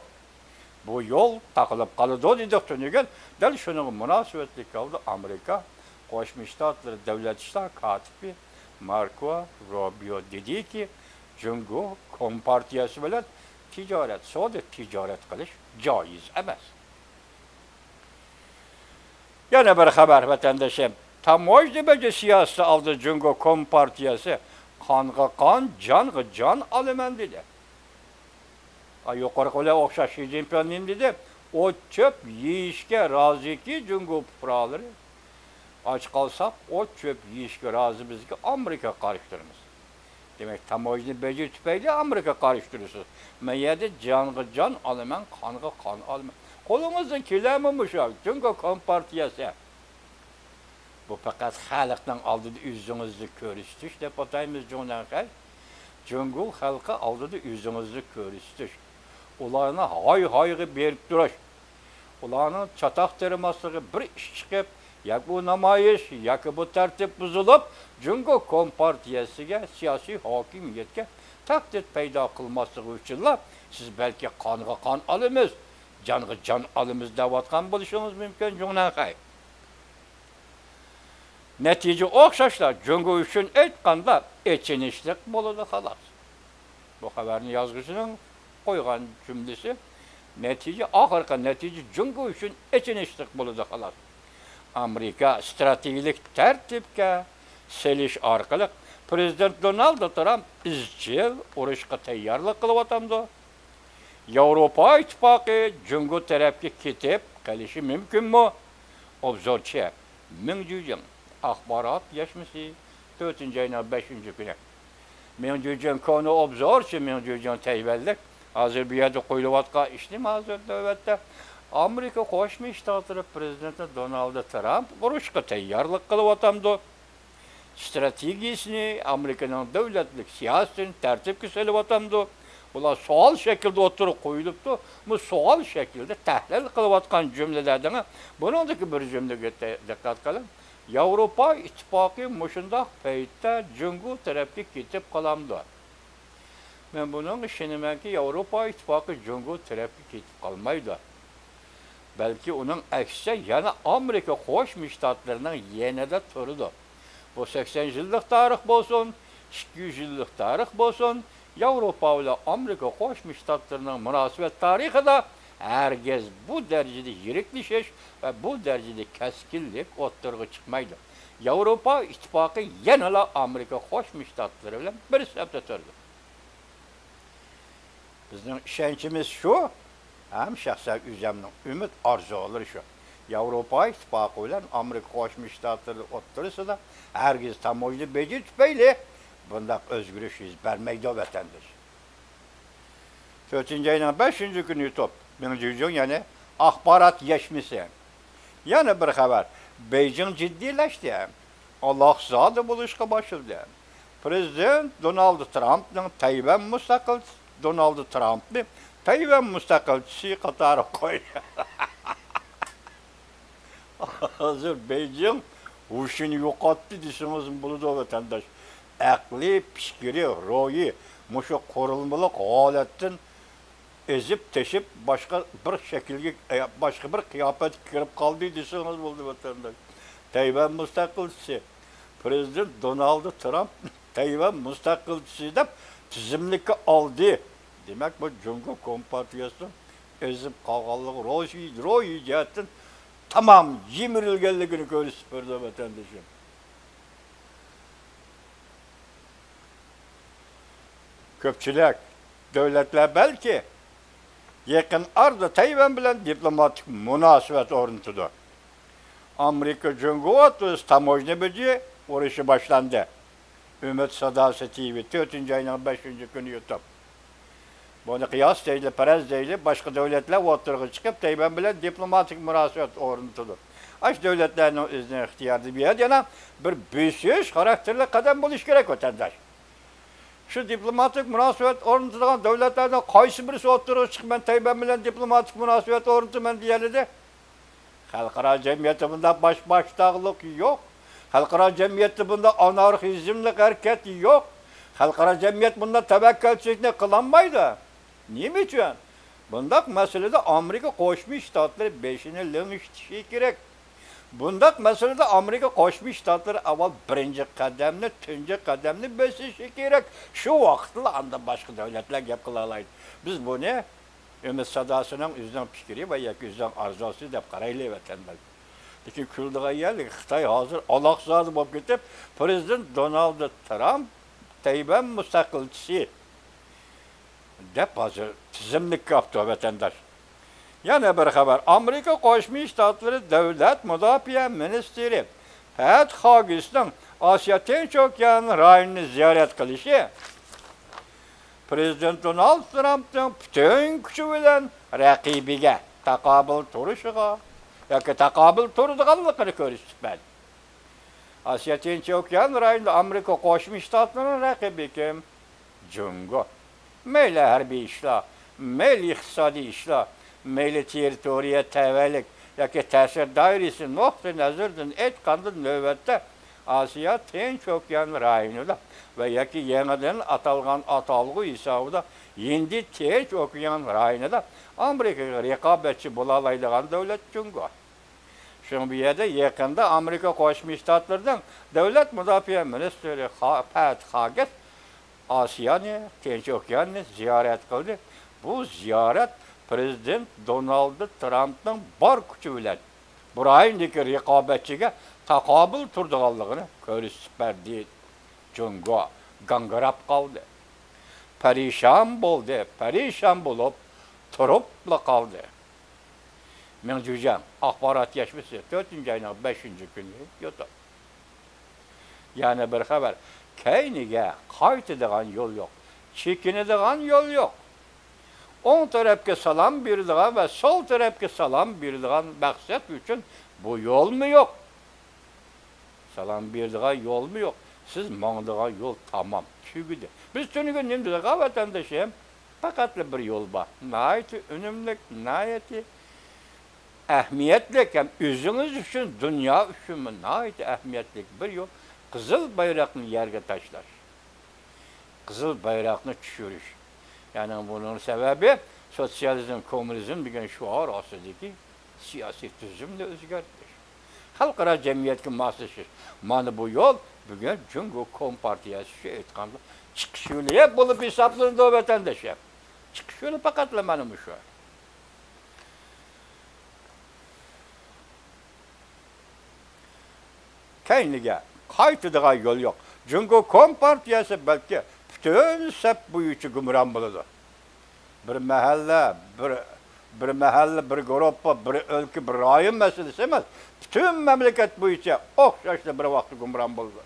بۇ يول تاقىلىپ قالىدۇ دېدۇق تۈنۈگۈن. دەل شۇنىڭغا مۇناسىۋەتلىك ھالدا ئامېرىكا قوشما شتاتلىرى دۆلەت ئىشلار كاتىپى ماركو روبىيو دېدىكى، جۇڭگو كومپارتىيەسى بىلەن تىجارەت، سودا تىجارەت قىلىش جايىز ئەمەس. يەنە بىر خەۋەر، ۋەتەندىشىم. تاموژنا بېجى سىياسىتى ئالدىدا جۇڭگو كومپارتىيەسى قانغا قان، جانغا جان ئالىمەن دېدى. ئا، يۇقىرىقى بىلەن ئوخشاش شى جىنپىڭ نېمە دېدى؟ ئوت-چۆپ يېيىشكە رازىكى جۇڭگو پۇقرالىرى. ئاچ قالساق، ئوت-چۆپ يېيىشكە رازى بىزگە ئامېرىكا قارشى تۇرىمىز. دېمەك، تاموژنا بېجى تۈپەيلى ئامېرىكا قارشى تۇرىسىز. مەن يەردە جانغا جان ئالىمەن، قانغا قان ئالىمەن. قولىڭىزدىن كېلەرمۇ مۇشۇ جۇڭگو كومپارتىيەسى؟ بۇ پەقەت خەلقنىڭ ئالدىدا ئۆزىڭىزنى كۆرسىتىش دەپ ئاتايمىز جۇڭنەنخەي. جۇڭگو خەلقى ئالدىدا ئۆزىڭىزنى كۆرسىتىش، ئۇلارنى ھاي-ھايغا بېرىپ تۇرۇش، ئۇلارنىڭ چاتاق تېرىماسلىقى، بىر ئىش چىقىپ، ياكى بۇ نامايىش، ياكى بۇ تەرتىپ بۇزۇلۇپ، جۇڭگو كومپارتىيەسىگە، سىياسىي ھاكىمىيەتكە تەھدىت پەيدا قىلماسلىقى ئۈچۈنلا سىز بەلكى قانغا قان ئالىمىز، جانغا جان ئالىمىز دەۋاتقان بولۇشىڭىز مۇمكىن جۇڭنەنخەي. نەتىجە ئوخشاشلا جۇڭگو ئۈچۈن ئېيتقاندا ئېچىنىشلىق بولىدۇ خالاس. بۇ خەۋەرنى يازغۇچىنىڭ قويغان جۈملىسى، نەتىجە، ئاخىرقى نەتىجە جۇڭگو ئۈچۈن ئېچىنىشلىق بولىدۇ خالاس. ئامېرىكا ئىستراتېگىيەلىك تەرتىپكە سېلىش ئارقىلىق پرېزىدېنت دونالد ترامپ ئىزچىل ئۇرۇشقا تەييارلىق قىلىۋاتامدۇ؟ ياۋروپا ئىتتىپاقى جۇڭگو تەرەپكە كېتىپ قېلىشى مۇمكىنمۇ؟ ئوبزورچى، مېڭ جۈجىڭ، ئاخبارات يەشمىسى، تۆتىنچى ئاينىڭ بەشىنچى كۈنى. مېڭ جۈجىڭ كونا ئوبزورچى، مېڭ جۈجىڭ تەيۋەنلىك. ھازىر بۇ يەردە قويۇلۇۋاتقان ئىش نېمە ھازىر نۆۋەتتە؟ ئامېرىكا قوشما شتاتلىرى پرېزىدېنتى دونالد ترامپ ئۇرۇشقا تەييارلىق قىلىۋاتامدۇ؟ ئىستراتېگىيىسىنى، ئامېرىكىنىڭ دۆلەتلىك سىياسىتىنى تەرتىپكە سېلىۋاتامدۇ؟ بۇلار سوئال شەكلىدە ئوتتۇرىغا قويۇلۇپتۇ. بۇ سوئال شەكلىدە تەھلىل قىلىۋاتقان جۈملىلەردىن بۇنىڭدىكى بىر جۈملىگە دىققەت قىلىڭ. ياۋروپا ئىتتىپاقى مۇشۇنداق پەيتتە جۇڭگو تەرەپكە كېتىپ قالامدۇ؟ مەن بۇنىڭغا ئىشىنىمەنكى، ياۋروپا ئىتتىپاقى جۇڭگو تەرەپكە كېتىپ قالمايدۇ. بەلكى ئۇنىڭ ئەكسىچە يەنە ئامېرىكا قوشما شتاتلىرىنىڭ يېنىدا تۇرىدۇ. بۇ سەكسەن يىللىق تارىخ بولسۇن، ئىككى يۈز يىللىق تارىخ بولسۇن، ياۋروپا بىلەن ئامېرىكا قوشما شتاتلىرىنىڭ مۇناسىۋەت تارىخىدا ھەرگىز بۇ دەرىجىدە يىرىكلىشىش ۋە بۇ دەرىجىدە كەسكىنلىك ئوتتۇرىغا چىقمايدۇ. ياۋروپا ئىتتىپاقى يەنىلا ئامېرىكا قوشما شتاتلىرى بىلەن بىر سەپتە تۇرىدۇ. بىزنىڭ ئىشەنچىمىز شۇ، ھەم شەخسەن ئۆزۈمنىڭ ئۈمىد ئارزۇلىرى شۇ. ياۋروپا ئىتتىپاقى بىلەن ئامېرىكا قوشما شتاتلىرى ئوتتۇرىسىدا ھەرگىز تاموژنا بېجى تۈپەيلى بۇنداق ئۆزگىرىش يۈز بەرمەيدۇ، ۋەتەنداش. تۆتىنچى ئاينىڭ بەشىنچى كۈنى يۇتۇپ، مىڭ جۇجۇڭ، يەنى ئاخبارات يەشمىسى. يەنە بىر خەۋەر، بېيجىڭ جىددىيلەشتى. ئالاقزادە بولۇشقا باشلىدى. پىرېزىدېنت دونالد ترامپنىڭ تەيۋەن مۇستەقىل، دونالد ترامپنى تەيۋەن مۇستەقىلچىسى قاتارىغا قويدى. ھازىر بېيجىڭ ھوشىنى يوقاتتى دېسىڭىزمۇ بولىدۇ، ۋەتەنداش. ئەقلى، پىكرى، روھى مۇشۇ قۇرۇلمىلىق ھالەتتىن ئېزىپ تېشىپ، باشقا بىر شەكىلگە، باشقا بىر قىياپەتكە كىرىپ قالدى دېسىڭىز بولىدۇ، ۋەتەنداش. تەيۋەن مۇستەقىلچىسى، پىرېزىدېنت دونالد ترامپ تەيۋەن مۇستەقىلچىسى دەپ تىزىملىككە ئالدى. دېمەك، بۇ جۇڭگو كومپارتىيەسىنىڭ ئېزىپ قالغانلىقى، روھىي، روھىي جەھەتتىن تامام يىمىرىلگەنلىكىنى كۆرسىتىپ بېرىدۇ، ۋەتەندىشىم. كۆپچىلىك دۆلەتلەر بەلكى يېقىن ئارىدا تەيۋەن بىلەن دىپلوماتىك مۇناسىۋەت ئورنىتىدۇ. ئامېرىكا جۇڭگو ئوتتۇرىسىدا تاموژنا بېجى ئۇرۇشى باشلاندى. ئۈمىد ساداسى تىۋى، تۆتىنچى ئاينىڭ بەشىنچى كۈنى يۇتۇپ. بۇنى قىياس دەيلى، پەرەز دەيلى، باشقا دۆلەتلەر ئوتتۇرىغا چىقىپ، تەيۋەن بىلەن دىپلوماتىك مۇناسىۋەت ئورنىتىدۇ. ئاشۇ دۆلەتلەرنىڭ ئۆزىنىڭ ئىختىيارىدا بۇ يەردە يەنە بىر بۆسۈش خاراكتېرلىك قەدەم بولۇشى كېرەك، ۋەتەنداش. شۇ دىپلوماتىك مۇناسىۋەت ئورنىتىدىغان دۆلەتلەرنىڭ قايسى بىرسى ئوتتۇرىغا چىقىپ، مەن تەيۋەن بىلەن دىپلوماتىك مۇناسىۋەت ئورنىتىمەن دېيەلىدى؟ خەلقئارا جەمئىيەتتە بۇنداق باش باشتاقلىق يوق. خەلقئارا جەمئىيەتتە بۇنداق ئانارخىزملىق ھەرىكەت يوق. خەلقئارا جەمئىيەت بۇنداق تەۋەككۈلچىلىكنى قىلالمايدۇ. نېمە ئۈچۈن؟ بۇنداق مەسىلىدە ئامېرىكا قوشما شتاتلىرى بېشىنى لىڭشىتىشى كېرەك. بۇنداق مەسىلىدە ئامېرىكا قوشما شتاتلىرى ئاۋۋال بىرىنچى قەدەمنى، تۇنجى قەدەمنى بېسىشى كېرەك. شۇ ۋاقىتلا ئاندىن باشقا دۆلەتلەر گەپ قىلالايدۇ. بىز بۇنى ئۈمىد ساداسىنىڭ ئۆزىنىڭ پىكرى ۋە ياكى ئۆزىنىڭ ئارزۇسى دەپ قارايلى، ۋەتەنداش. لېكىن كۈلىدىغان يەرلىك، خىتاي ھازىر ئالاقزادە بولۇپ كېتىپ، پىرېزىدېنت دونالد ترامپ تەيۋەن مۇستەقىلچىسى دەپ ھازىر تىزىملىككە ئاپتۇ، ۋەتەنداش. يەنە بىر خەۋەر، ئامېرىكا قوشما شتاتلىرى دۆلەت مۇداپىئە مىنىستىرى پەت خاگىسنىڭ ئاسىيا تىنچ ئوكيان رايونىنى زىيارەت قىلىشى پىرېزىدېنت دونالد ترامپنىڭ پۈتۈن كۈچى بىلەن رەقىبىگە تاقابىل تۇرۇشىغا ياكى تاقابىل تۇرىدىغانلىقىنى كۆرسىتىپ بەردى. ئاسىيا تىنچ ئوكيان رايونىدا ئامېرىكا قوشما شتاتلىرىنىڭ رەقىبى كىم؟ جۇڭگو. مەيلى ھەربىي ئىشلار، مەيلى ئىقتىسادىي ئىشلار، مەيلى تېررىتورىيە تەۋەلىك ياكى تەسىر دائىرىسى نۇقتىئى نەزىرىدىن ئېيتقاندا، نۆۋەتتە ئاسىيا تىنچ ئوكيان رايونىدا ۋە ياكى يېڭىدىن ئاتالغان ئاتالغۇ ھېسابىدا ھىندى تىنچ ئوكيان رايونىدا ئامېرىكىغا رىقابەتچى بولالايدىغان دۆلەت جۇڭگو. شۇڭا بۇ يەردە يېقىندا ئامېرىكا قوشما شتاتلىرىنىڭ دۆلەت مۇداپىئە مىنىستىرى خا-، پەت خاگىس ئاسىيانى، تىنچ ئوكياننى زىيارەت قىلدى. بۇ زىيارەت پىرېزىدېنت دونالد ترامپنىڭ بار كۈچى بىلەن بۇ رايوندىكى رىقابەتچىگە تاقابىل تۇرىدىغانلىقىنى كۆرسىتىپ بەردى. جۇڭگو گاڭگىراپ قالدى. پەرىشان بولدى. پەرىشان بولۇپ تۇرۇپلا قالدى. مىڭ جۈجياڭ ئاخبارات يەشمىسى، تۆتىنچى ئاينىڭ بەشىنچى كۈنى يۇتۇپ. يەنە بىر خەۋەر، كەينىگە قايتىدىغان يول يوق، چېكىنىدىغان يول يوق. ئوڭ تەرەپكە سالام بېرىدىغان ۋە سول تەرەپكە سالام بېرىدىغان مەقسەت ئۈچۈن بۇ يولمۇ يوق؟ سالام بېرىدىغان يولمۇ يوق؟ سىز ماڭىدىغان يول تامام، تۈگىدى. بىز تۈنۈگۈن نېمە دېدۇق، ۋەتەندىشىم؟ پەقەتلا بىر يول بار. ناھايىتى ئۈنۈملۈك، ناھايىتى ئەھمىيەتلىك ھەم ئۆزىڭىز ئۈچۈن، دۇنيا ئۈچۈنمۇ ناھايىتى ئەھمىيەتلىك بىر يول قىزىل بايراقنى يەرگە تاشلاش. قىزىل بايراقنى چۈشۈرۈش. يەنى بۇنىڭ سەۋەبى سوتسىيالىزم، كوممۇنىزم دېگەن شوئار ئاستىدىكى سىياسىي تۈزۈمنى ئۆزگەرتىش. خەلقئارا جەمئىيەتكە ماسلىشىش. مانا بۇ يول بۈگۈن جۇڭگو كومپارتىيەسى شۇ ئېيتقاندا چىقىش يولى بولۇپ ھېسابلىنىدۇ، ۋەتەنداشلار. چىقىش يولى پەقەتلا مانا مۇشۇ. كەينىگە قايتىدىغان يول يوق. جۇڭگو كومپارتىيەسى بەلكى پۈتۈن سەپ بويىچە گۇمران بولىدۇ. بىر مەھەللە، بىر، بىر مەھەللە، بىر گۇرۇپپا، بىر ئۆلكە، بىر رايون مەسىلىسى ئەمەس، پۈتۈن مەملىكەت بويىچە ئوخشاشلا بىر ۋاقىتتا گۇمران بولىدۇ.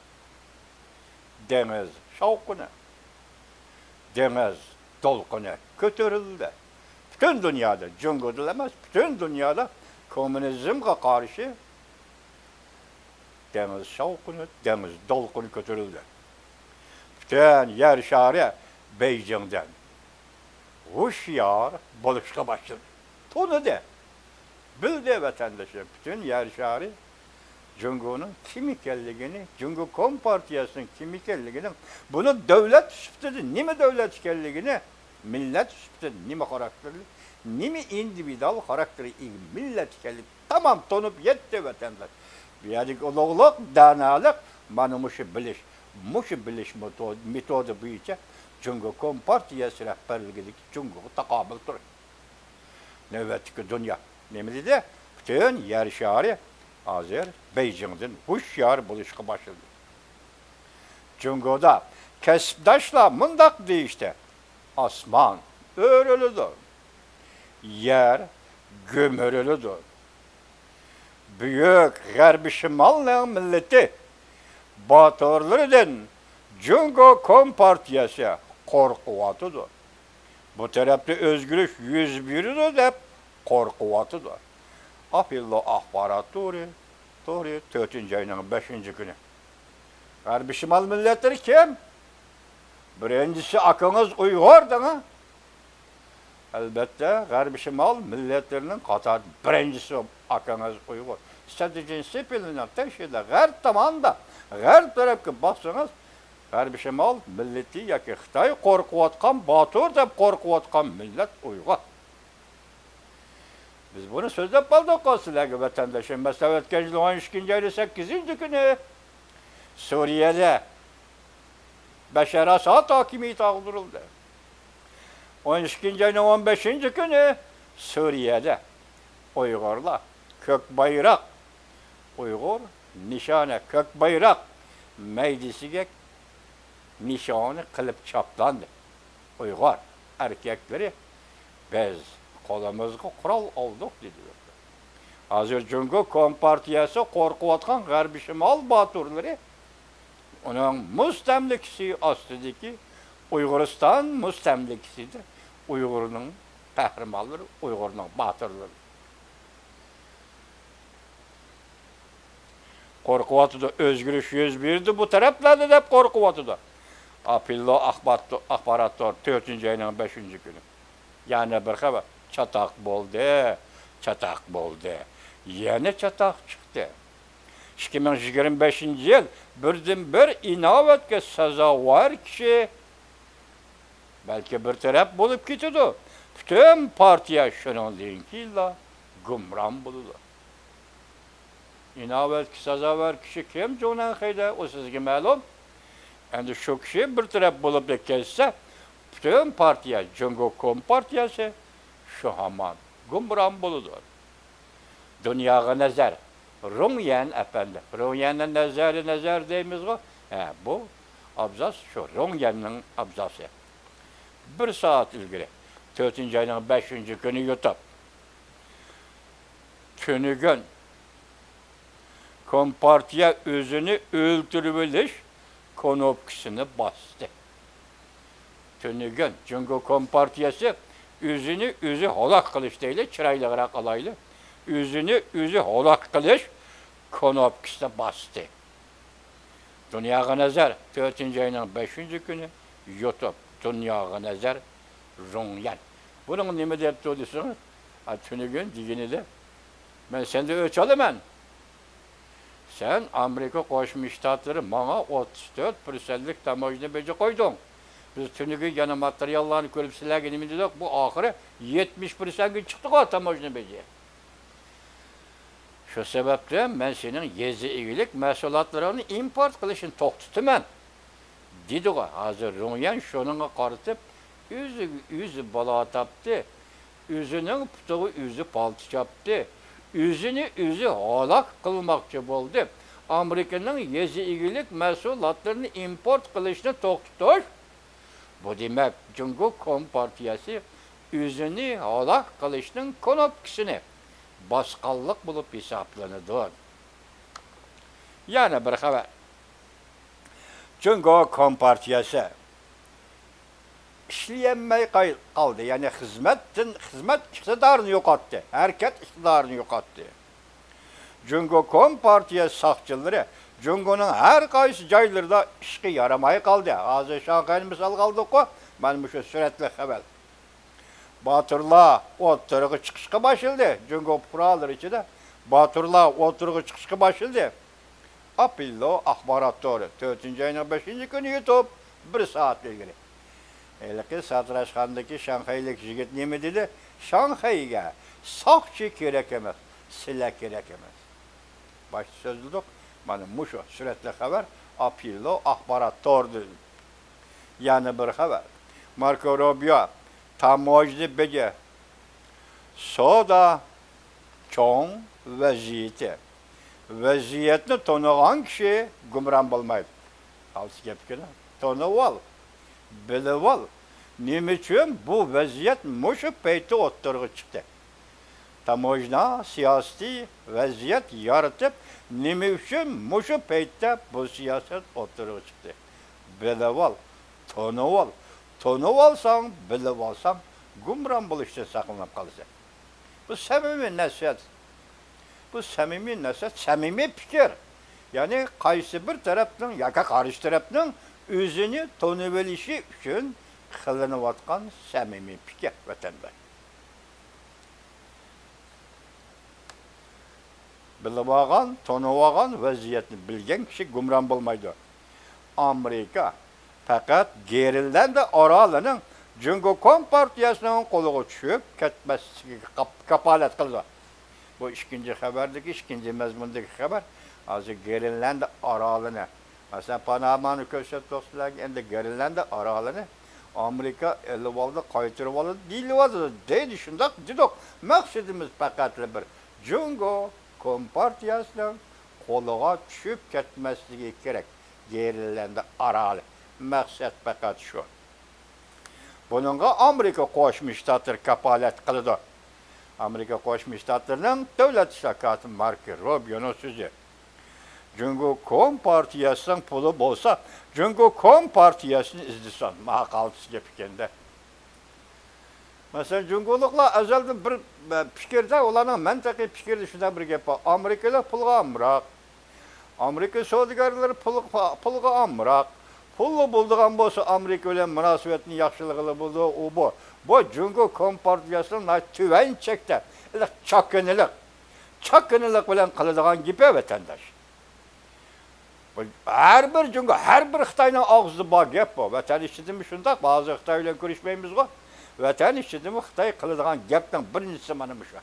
دېڭىز شاۋقۇنى، دېڭىز دولقۇنى كۆتۈرۈلدى. پۈتۈن دۇنيادا، جۇڭگودىلا ئەمەس، پۈتۈن دۇنيادا كوممۇنىزمغا قارشى دېڭىز شاۋقۇنى، دېڭىز دولقۇنى كۆتۈرۈلدى. پۈتۈن يەر شارى بېيجىڭدىن ھوشيار بولۇشقا باشلىدى. تونۇدى. بىلدى ۋەتەندىشى، پۈتۈن يەر شارى جۇڭگونىڭ كىم ئىكەنلىكىنى، جۇڭگو كومپارتىيەسىنىڭ كىم ئىكەنلىكىنى، بۇنىڭ دۆلەت سۈپىتىدە نېمە دۆلەت ئىكەنلىكىنى، مىللەت سۈپىتىدە نېمە خاراكتېرلىك، نېمە ئىندىۋىدۇئال خاراكتېرغا ئىگە مىللەت ئىكەنلىكىنى تامام تونۇپ يەتتى ۋەتەنداش. بۇ يەردىكى ئۇلۇغلۇق، دانالىق مانا مۇشۇ بىلىش، مۇشۇ بىلىش مېتو-، مېتودى بويىچە جۇڭگو كومپارتىيەسى رەھبەرلىكىدىكى جۇڭگوغا تاقابىل تۇرۇش. نۆۋەتتىكى دۇنيا نېمە دېدى؟ پۈتۈن يەر شارى ھازىر بېيجىڭدىن ھوشيار بولۇشقا باشلىدى. جۇڭگودا كەسىپداشلار مۇنداق دېيىشتى: «ئاسمان ئۆرۈلىدۇ، يەر گۈمۈرۈلىدۇ. بۈيۈك غەربىي شىمالنىڭ مىللىتى باتۇرلىرىدىن جۇڭگو كومپارتىيەسى قورقۇۋاتىدۇ. بۇ تەرەپتە ئۆزگىرىش يۈز بېرىدۇ دەپ قورقۇۋاتىدۇ.» ئاپوللو ئاخبارات تورى، تورى، تۆتىنچى ئاينىڭ بەشىنچى كۈنى. غەربىي شىمال مىللەتلىرى كىم؟ بىرىنچىسى ئاكىڭىز ئۇيغۇر دەڭە. ئەلبەتتە، غەربىي شىمال مىللەتلىرىنىڭ قاتارىدا بىرىنچىسى ئاكىڭىز ئۇيغۇر. سەددىجىن سېپىلنىڭ تەشرىھىدە غەرب تاماندا، غەرب تەرەپكە باقسىڭىز، غەربىي شىمال مىللىتى ياكى خىتاي قورقۇۋاتقان باتۇر دەپ قورقۇۋاتقان مىللەت ئۇيغۇر. بىز بۇنى سۆزلەپ قالدۇق سىلەرگە، ۋەتەنداشلار. مەسىلەن، ئۆتكەن يىل ئون ئىككىنچى ئاينىڭ سەككىزىنچى كۈنى سۈرىيەدە بەشار ئاساد ھاكىمىيىتى ئاغدۇرۇلدى. ئون ئىككىنچى ئاينىڭ ئون بەشىنچى كۈنى سۈرىيەدە ئۇيغۇرلار كۆك بايراق، ئۇيغۇر نىشانە، كۆك بايراق مەيدىسىگە نىشانە قىلىپ چاپلاندى. ئۇيغۇر ئەركەكلىرى: «بىز قولىمىزغا قورال ئالدۇق» دېدى. ھازىر جۇڭگو كومپارتىيەسى قورقۇۋاتقان غەربىي شىمال باتۇرلىرى، ئۇنىڭ مۇستەملىكىسى ئاستىدىكى ئۇيغۇرىستان مۇستەملىكىسىدە ئۇيغۇرنىڭ قەھرىمانلىرى، ئۇيغۇرنىڭ باتۇرلىرى. قورقۇۋاتىدۇ، ئۆزگىرىش يۈز بېرىدۇ بۇ تەرەپلەردە دەپ قورقۇۋاتىدۇ. ئاپوللو ئاخبارات-، ئاخبارات تور، تۆتىنچى ئاينىڭ بەشىنچى كۈنى. يەنە بىر خەۋەر. چاتاق بولدى، چاتاق بولدى. يەنە چاتاق چىقتى. ئىككى مىڭ يىگىرمە بەشىنچى يىل بىردىنبىر ئىناۋەتكە سازاۋەر كىشى بەلكى بىر تەرەپ بولۇپ كېتىدۇ. پۈتۈن پارتىيە شۇنىڭدىن كېيىنلا گۇمران بولىدۇ. ئىناۋەتكە سازاۋەر كىشى كىم جۇڭنەنخېيدە؟ ئۇ سىزگە مەلۇم. ئەمدى شۇ كىشى بىر تەرەپ بولۇپ كەتسە، پۈتۈن پارتىيە، جۇڭگو كومپارتىيەسى شۇ ھامان گۇمران بولىدۇ. دۇنياغا نەزەر. رۇڭيەن ئەپەندى. رۇڭيەننى نەزەرى نەزەر دەيمىزغۇ؟ ھە، بۇ ئابزاس شۇ رۇڭيەننىڭ ئابزاسى. بىر سائەت ئىلگىرى، تۆتىنچى ئاينىڭ بەشىنچى كۈنى يۇتۇپ، تۈنۈگۈن كومپارتىيە ئۆزىنى ئۆلتۈرۈۋېلىش كونوپكىسىنى باستى. تۈنۈگۈن جۇڭگو كومپارتىيەسى ئۆزىنى ئۆزى ھالاك قىلىش دەيلى، چىرايلىقراق ئالايلى، ئۆزىنى ئۆزى ھالاك قىلىش كونوپكىسىنى باستى. دۇنياغا نەزەر، تۆتىنچى ئاينىڭ بەشىنچى كۈنى يۇتۇپ، دۇنياغا نەزەر، رۇڭيەن. بۇنىڭ نېمە دەپتۇ دېسىڭىز، ئا، تۈنۈگۈن دېگىنىدە، مەن سەندىن ئۆچ ئالىمەن. سەن ئامېرىكا قوشما شتاتلىرى ماڭا ئوتتۇز تۆت پىرسەنتلىك تاموژنا بېجى قويدۇڭ. بىز تۈنۈگۈن يەنە ماتېرىياللارنى كۆرۈپ سىلەرگە نېمە دېدۇق؟ بۇ ئاخىرى يەتمىش پىرسەنتكە چىقتىغۇ تاموژنا بېجى. شۇ سەۋەبتىن مەن سېنىڭ يېزا ئىگىلىك مەھسۇلاتلىرىڭنى ئىمپورت قىلىشنى توختىتىمەن، دېدىغۇ. ھازىر رۇڭيەن شۇنىڭغا قارىتىپ، ئۆزىگە ئۆزى بالا تاپتى، ئۆزىنىڭ پۇتىغا ئۆزى پالتا چاپتى، ئۆزىنى ئۆزى ھالاك قىلماقچى بولدى. ئامېرىكىنىڭ يېزا ئىگىلىك مەھسۇلاتلىرىنى ئىمپورت قىلىشنى توختىتىش، بۇ دېمەك، جۇڭگو كومپارتىيەسى ئۆزىنى ھالاك قىلىشنىڭ كۇنۇپكىسىنى باسقانلىق بولۇپ ھېسابلىنىدۇ. يەنە بىر خەۋەر. جۇڭگو كومپارتىيەسى ئىشلىيەلمەي قاي-، قالدى. يەنى خىزمەتتىن، خىزمەت ئىقتىدارىنى يوقاتتى. ھەرىكەت ئىقتىدارىنى يوقاتتى. جۇڭگو كومپارتىيە ساقچىلىرى جۇڭگونىڭ ھەر قايسى جايلىرىدا ئىشقا يارىماي قالدى. ھازىر شاڭخەينى مىسالغا ئالدۇققۇ، مانا مۇشۇ سۈرەتلىك خەۋەر. باتۇرلار ئوتتۇرىغا چىقىشقا باشلىدى. جۇڭگو پۇقرالىرى ئىچىدە باتۇرلار ئوتتۇرىغا چىقىشقا باشلىدى. ئاپېللو ئاخبارات تورى، تۆتىنچى ئاينىڭ بەشىنچى كۈنى يۇتۇپ، بىر سائەت ئىلگىرى. ھېلىقى ساتىراشخانىدىكى شاڭخەيلىك يىگىت نېمە دېدى؟ شاڭخەيگە ساقچى كېرەك ئەمەس، سىلەر كېرەك ئەمەس. باشتا سۆزلىدۇق. مانا مۇشۇ سۈرەتلىك خەۋەر ئاپېللو ئاخبارات تورىدىن. يەنە بىر خەۋەر. ماركو روبىيو، تاموژنا بېجى، سودا چوڭ ۋەزىيىتى. ۋەزىيەتنى تونۇغان كىشى گۇمران بولمايدۇ. قالسا گەپكىنە، تونۇۋال، بىلىۋال. نېمە ئۈچۈن بۇ ۋەزىيەت مۇشۇ پەيتتە ئوتتۇرىغا چىقتى؟ تاموژنا سىياسىتى ۋەزىيەت يارىتىپ، نېمە ئۈچۈن مۇشۇ پەيتتە بۇ سىياسەت ئوتتۇرىغا چىقتى؟ بىلىۋال، تونۇۋال. تونۇۋالساڭ، بىلىۋالساڭ، گۇمران بولۇشتىن ساقلىنىپ قالىسەن. بۇ سەمىمىي نەسىھەت. بۇ سەمىمىي نەسىھەت، سەمىمىي پىكىر. يەنى قايسى بىر تەرەپنىڭ ياكى قارشى تەرەپنىڭ ئۆزىنى تونۇۋېلىشى ئۈچۈن قىلىنىۋاتقان سەمىمىي پىكىر، ۋەتەنداش. بىلىۋالغان، تونۇۋالغان ۋەزىيەتنى بىلگەن كىشى گۇمران بولمايدۇ. ئامېرىكا پەقەت گرېنلاندىيە ئارالىنىڭ جۇڭگو كومپارتىيەسىنىڭ قولىغا چۈشۈپ كەتمەسلىكىگە كاپ-، كاپالەت قىلىدۇ. بۇ ئىككىنچى خەۋەردىكى، ئىككىنچى مەزمۇندىكى خەۋەر. ھازىر گرېنلاندىيە ئارالىنى، مەسىلەن، پانامانى كۆرسەتتۇق سىلەرگە، ئەمدى گرېنلاندىيە ئارالىنى ئامېرىكا ئېلىۋالدى، قايتۇرۇۋالدى دېيىلىۋاتىدۇ، دەيدۇ. شۇنداق دېدۇق. مەقسىتىمىز پەقەتلا بىر، جۇڭگو كومپارتىيەسىنىڭ قولىغا چۈشۈپ كەتمەسلىكى كېرەك. گرېنلاندىيە ئارالى. مەقسەت پەقەت شۇ. بۇنىڭغا ئامېرىكا قوشما شتاتلىرى كاپالەت قىلىدۇ. ئامېرىكا قوشما شتاتلىرىنىڭ دۆلەت ئىشلار كاتىپى ماركو روبىيونىڭ سۆزى. جۇڭگو كومپارتىيەسىنىڭ پۇلى بولسا، جۇڭگو كومپارتىيەسىنى ئىزدىسۇن. ماقالىسى گەپ ئىكەندە. مەسىلەن، جۇڭگولۇقلار ئەزەلدىن بىر، ئە، پىكىردە، ئۇلارنىڭ مەنتىقىي پىكرىدە شۇنداق بىر گەپ بار، ئامېرىكىلىق پۇلغا ئامراق، ئامېرىكا سودىگەرلىرى پۇل-، پۇلغا ئامراق، پۇللا بولىدىغان بولسا، ئامېرىكا بىلەن مۇناسىۋەتنى ياخشىلىغىلى بولىدۇ، ئۇ بۇ. بۇ جۇڭگو كومپارتىيەسىنىڭ ناھايىتى تۆۋەن چەكتە، ئىلىق چاكىنىلىق، چاكىنىلىق بىلەن قىلىدىغان گېپى، ۋەتەنداش. بۇ ھەر بىر جۇڭگو، ھەر بىر خىتاينىڭ ئاغزىدا بار گەپ بۇ. ۋەتەن ئىچىدىمۇ شۇنداق، ھازىر خىتاي بىلەن كۆرۈشمەيمىزغۇ. ۋەتەن ئىچىدىمۇ خىتاي قىلىدىغان گەپنىڭ بىرىنچىسى مانا مۇشۇ.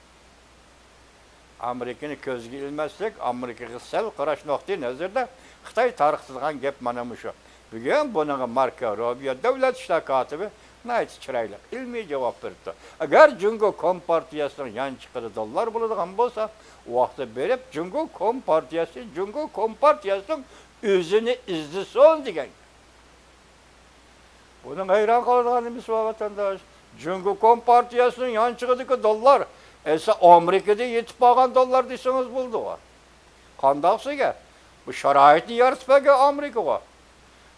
ئامېرىكىنى كۆزگە ئىلماسلىق، ئامېرىكىغا سەل قاراش نۇقتىئى نەزىرىدە خىتاي تارقىتىدىغان گەپ مانا مۇشۇ. بۈگۈن بۇنىڭغا ماركو روبىيو دۆلەت ئىشلار كاتىپى ناھايىتى چىرايلىق، ئىلمىي جاۋاب بېرىپتۇ. ئەگەر جۇڭگو كومپارتىيەسىنىڭ يانچۇقىدا دوللار بولىدىغان بولسا، ۋاقتى بېرىپ جۇڭگو كومپارتىيەسى، جۇڭگو كومپارتىيەسىنىڭ ئۆزىنى ئىزدىسۇن دېگەن. بۇنىڭ ھەيران قالىدىغان نېمىسى بار، ۋەتەنداش؟ جۇڭگو كومپارتىيەسىنىڭ يانچۇقىدىكى دوللار، ئەسلى ئامېرىكىدا يېتىپ بارغان دوللار دېسىڭىز بولىدىغۇ. قانداقسىگە؟ بۇ شارائىتنى يارىتىپ بەرگەن ئامېرىكىغۇ.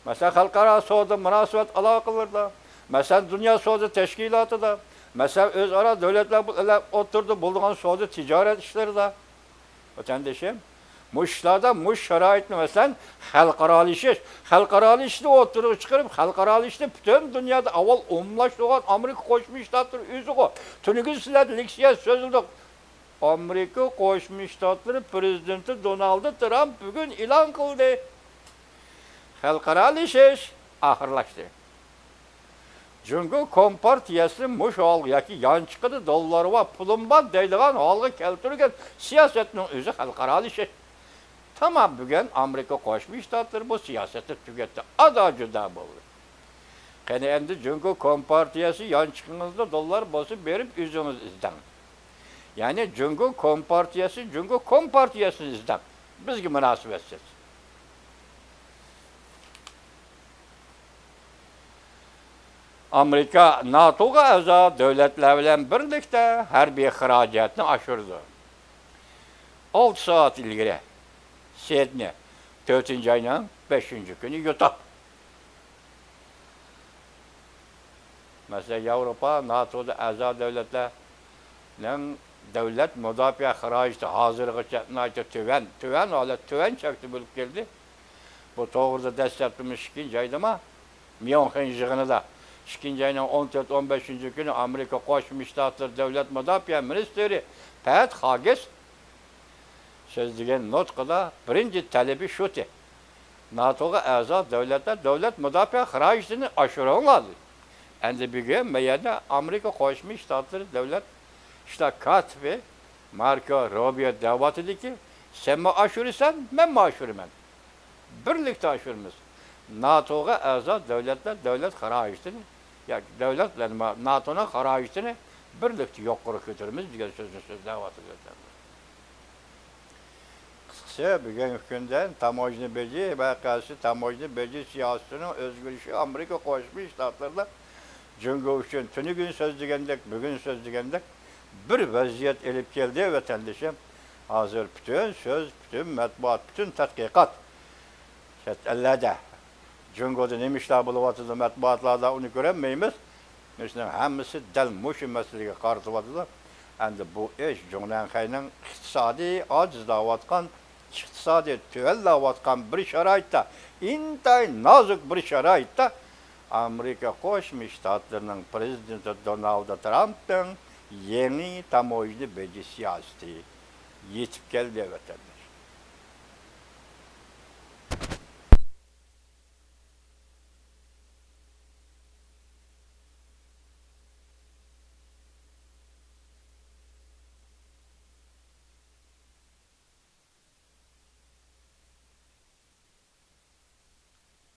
مەسىلەن، خەلقئارا سودا مۇناسىۋەت ئالاقىلىرىدا، مەسىلەن، دۇنيا سودا تەشكىلاتىدا، مەسىلەن، ئۆزئارا دۆلەتلەر بىلەن ئوتتۇرىدا بولىدىغان سودا تىجارەت ئىشلىرىدا. ۋەتەندىشىم، مۇشۇ ئىشلاردا مۇشۇ شارائىتنى، مەسىلەن، خەلقئارالىشىش، خەلقئارالىشىشنى ئوتتۇرىغا چىقىرىپ، خەلقئارالىشىشنى پۈتۈن دۇنيادا ئاۋۋال ئومۇملاشتۇرغان ئامېرىكا قوشما شتاتلىرى ئۆزىغۇ. تۈنۈگۈن سىلەر لېكسىيە سۆزلىدۇق. ئامېرىكا قوشما شتاتلىرى پرېزىدېنتى دونالد ترامپ بۈگۈن ئېلان قىلدى. خەلقئارالىشىش ئاخىرلاشتى. جۇڭگو كومپارتىيەسىنى مۇشۇ ھالغا ياكى يانچۇقىدا دوللار بار، پۇلۇم بار دەيدىغان ھالغا كەلتۈرگەن سىياسەتنىڭ ئۆزى خەلقئارالىشىش. تامام، بۈگۈن ئامېرىكا قوشما شتاتلىرى بۇ سىياسەتنى تۈگەتتى، ئادا جۇدا بولدى. قېنى ئەمدى جۇڭگو كومپارتىيەسى يانچۇقىڭىزدا دوللار بولسا بېرىپ ئۆزىڭىز ئىزدەڭ. يەنى جۇڭگو كومپارتىيەسى جۇڭگو كومپارتىيەسىنى ئىزدەڭ. بىزگە مۇناسىۋەتسىز. ئامېرىكا ناتوغا ئەزا دۆلەتلەر بىلەن بىرلىكتە ھەربىي خىراجەتنى ئاشۇرىدۇ. ئالتە سائەت ئىلگىرى سىدنېي، تۆتىنچى ئاينىڭ بەشىنچى كۈنى يۇتۇپ. مەسىلەن، ياۋروپا ناتودا ئەزا دۆلەتلەرنىڭ دۆلەت مۇداپىئە خىراجىتى ھازىرغىچە ناھايىتى تۆۋەن، تۆۋەن ھالەت، تۆۋەن چەكتە بولۇپ كەلدى. بۇ توغرىدا دەسلەپتە مۇشۇ ئىككىنچى ئايدىما، ميۇنخېن يىغىنىدا، ئىككىنچى ئاينىڭ ئون تۆت، ئون بەشىنچى كۈنى ئامېرىكا قوشما شتاتلىرى دۆلەت مۇداپىئە مىنىستىرى پەت خاگېس سۆزلىگەن نۇتقىدا بىرىنچى تەلىپى شۇتى، ناتوغا ئەزا دۆلەتلەر دۆلەت مۇداپىئە خىراجىتىنى ئاشۇرۇڭلار دېدى. ئەمدى بۈگۈن مەيەردە ئامېرىكا قوشما شتاتلىرى دۆلەت ئىشلار كاتىپى ماركو روبىيو دەۋاتىدىكى، سەنمۇ ئاشۇرىسەن، مەنمۇ ئاشۇرىمەن. بىرلىكتە ئاشۇرىمىز. ناتوغا ئەزا دۆلەتلەر دۆلەت خىراجىتىنى، ياكى دۆلەتلەر ناتونىڭ خىراجىتىنى بىرلىكتە يۇقىرى كۆتۈرىمىز دېگەن سۆزنى سۆزلەۋاتىدۇ. قىسقىسى، بۈگۈنكى كۈندە تاموژنا بېجى ۋەقەسى، تاموژنا بېجى سىياسىتىنىڭ ئۆزگىرىشى ئامېرىكا قوشما شتاتلىرىدا جۇڭگو ئۈچۈن تۈنۈگۈن سۆزلىگەندەك، بۈگۈن سۆزلىگەندەك بىر ۋەزىيەت ئېلىپ كەلدى، ۋەتەندىشىم. ھازىر پۈتۈن سۆز، پۈتۈن مەتبۇئات، پۈتۈن تەتقىقات چەت ئەللەردە. جۇڭگودا نېمە ئىشلار بولۇۋاتىدۇ، مەتبۇئاتلاردا ئۇنى كۆرەلمەيمىز. مۇشۇنىڭ ھەممىسى دەل مۇشۇ مەسىلىگە قارىتىۋاتىدۇ. ئەمدى بۇ ئىش جۇڭنەنخەينىڭ ئىقتىسادىي ئاجىزلاۋاتقان، ئىقتىسادىي تۆۋەنلەۋاتقان بىر شارائىتتا، ئىنتايىن نازۇك بىر شارائىتتا ئامېرىكا قوشما شتاتلىرىنىڭ پرېزىدېنتى دونالد ترامپنىڭ يېڭى تاموژنا بېجى سىياسىتى يېتىپ كەلدى، ۋەتەندە.